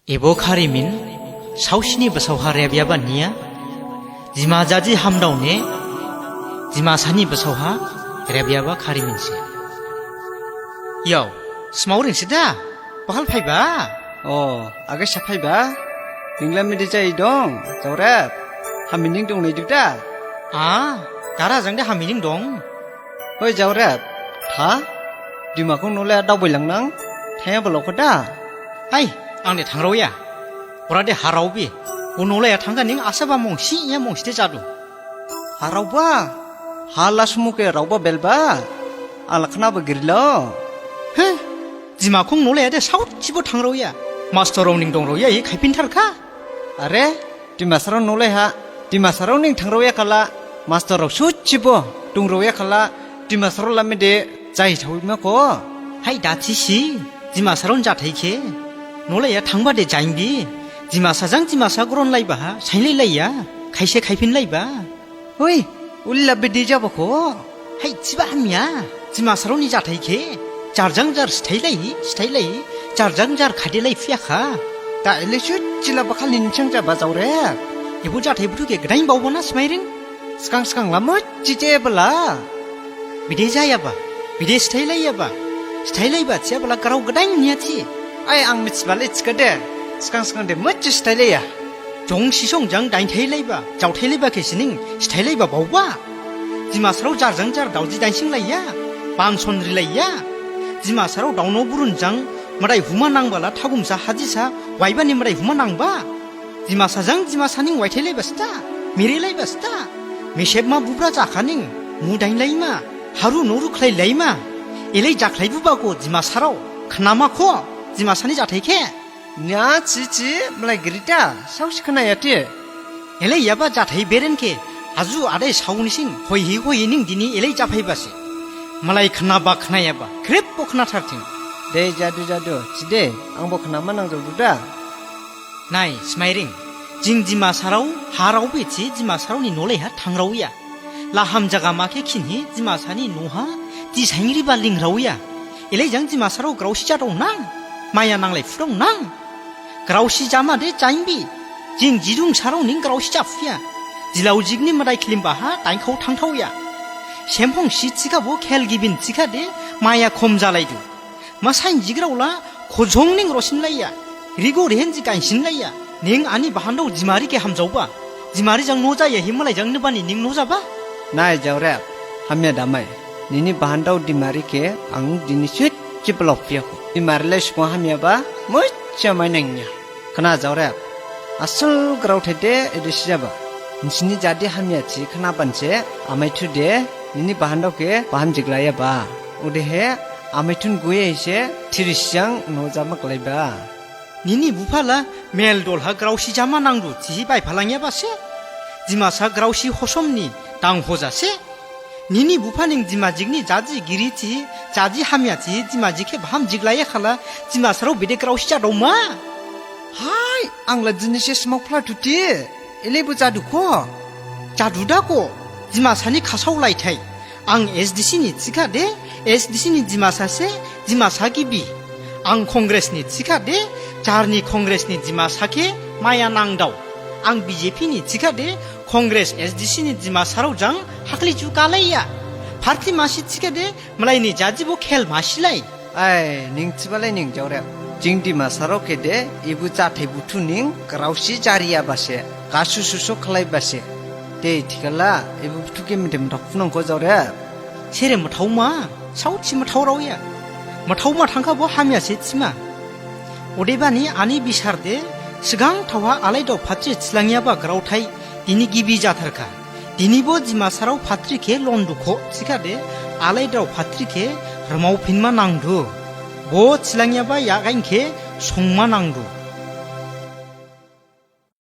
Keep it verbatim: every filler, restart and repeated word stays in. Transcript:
Ebo kharimin saosini basao ha rebyaba niya, Dima jadi hamdao ne Dimasa ni basao ha rebyaba kharimin se. Yao, Smaoring se da? Bahal phaiba? O, age sa phaiba? Ningla midi jai dong, Jaorep? Hamining dong nai du da? A, dara jang de hamining dong. Hoi Jaorep, tha? Dimakhong nolai ha daobai lang nang, thangya balao kho da? Hai, ang de thangraoya. Ora de ha raobi. O nolai ha thangkha ning asaba mongsi ya mongsi de jadu. Ha raoba? Ha la sumu khe raoba belba? Ang la khnaba giri lo. He, Dimakhong nolai ha de saosibo thangraoya. Mastor rao ning dongraoya hi khaiphin tharkha. Are, Dimasarao nolai ha, Dimasarao ning thangraoya khala, mastor rao saosibo dongraoya khala, Dimasarao la mide jai thaoima kho. Hai da thisi, Dimasarao ni jathai khe. Nolai ha thangba de jainbi. Dimasa jang Dimasa gronlaiba ha, sainlailaiya, khaise khaiphinlaiba. Hoi, uli la bidi jaba kho. Hai, thiba hamya. Dimasarao ni jathai khe. Jar jang jar sthailai, sthailai. Jar jang jar khadelai phiyakha. Da elei su jila bakhal ni ning chang jaba Jaorep. Ebo jathai buthu khe gdain baoba na Smaoring? Sgang sgang la musi je bala. Bide jayaba, bide sthailaiba. Sthailaiba thiyabala grao gdain niya thi. Ai ang mithiba le thikhade. Sgang sgang de musi sthailaiya. Jong sisong jang dainthailaiba, jaothailaiba khe sining sthailaiba baoba. Dimasarao jar jang jar daoji dainsinglaiya, banson rilaiya. Dimasarao daono burun jang madai huma nangbala thagumsa hajisa waibani madai huma nangba. Dimasa jang Dimasa ning waithailaiba sta, mirilaiba sta. Misepma bubra jakha ning, mu dainlaima, haru noru khlailaima. Elei jakhlaibuba kho Dimasarao, khnama kho, Dimasa ni jathai khe. Nya chi chi, malai giri da, saosi khnaya thi. Elei yaba jathai beren khe, aju adai saonising, hoihi hoihi ning dini elei japhaiba se. Malai khnaba khnayaba, khrip bo khnatharthing. De jadu jadu, thide, ang bo khnama nangjaodu da. Nai, Smaoring, jing Dimasarao, ha raobi thi Dimasarao ni nolai ha thangraoya. Laham jaga ma khe khinhi Dimasa ni noh ha, thi saingriba lingraoya. Elei jang Dimasarao graosi jadao nang, maya nanglai phudao nang. Graosi jama de jainbi, jing Didungsarao ning graosi japhuya. Dilaojik ni madai khlimba ha dainkhao thangthaoya. Semphong si thikhabo khel gibin thikhade maya khom jalaidu. Masainjikrao la khojong ning rosinlaiya. Rigo rihenji gainsinlaiya. Ning ani bahandao Dimari khe hamjaoba. Dimari jang noh jaya hi malai jang nibani ning noh jaba? Nai Jaorep, hamya damai. Nini bahandao Dimari khe ang dini suit jiblok phiyakho. Dimari lai sukong hamyaba, musi amai nangya. Khna Jaorep, asol grao thede ede sijaba. Nisini jadi hamya thi khnabanse, amaithu de, nini bahandao khe baham jiglaiyaba. Odehe, amaithun guye ise, thirisijang noh jama khlaiba. Nini bupha la mel dol ha graosi jama nangdu thihi baiphalangyaba se. Dimasa graosi hosom ni dang hoja se. Nini bupha ning Dimajik ni jadi giri thihi, jadi hamya thihi, Dimajik khe baham jiglaiya khala, Dimasarao bede graosi jadaoma? Hai, ang la dini se smaophla thuthi, elei bo jadu kho. Jadu da kho, Dimasa ni khasao laithai. Ang S D C ni thikhade, S D C ni Dimasa se, Dimasa gibi. Ang Congress ni thikhade, jarni Congress ni Dimasa khe maya nangdao. Ang B J P ni thikhade, Congress S D C ni Dimasarao jang hakhli ju kalaiya. Party masi thikhade, malai ni jadi bo khel masilai. Ai, ning thibalai ning Jaorep. Jing Dimasarao khede, ebo jathai buthu ning, graosi jariyaba se, gasu susu khlaiba se. Dei thikhala, ebo buthu khe mede mathao phunang kho Jaorep. Sere mathaoma, saosi mathaoraoya. Mathaoma thangkhabo hamya se thima. Odebani ani bisar de, sgang thaoha alaidao phatri thilangyaba graothai, dini gibi jatharkha. Dinibo Dimasarao phatri khe londukho thikhade, alaidao phatri khe rmaophinma nangdu. Bo thilangyaba yagain khe songma nangdu.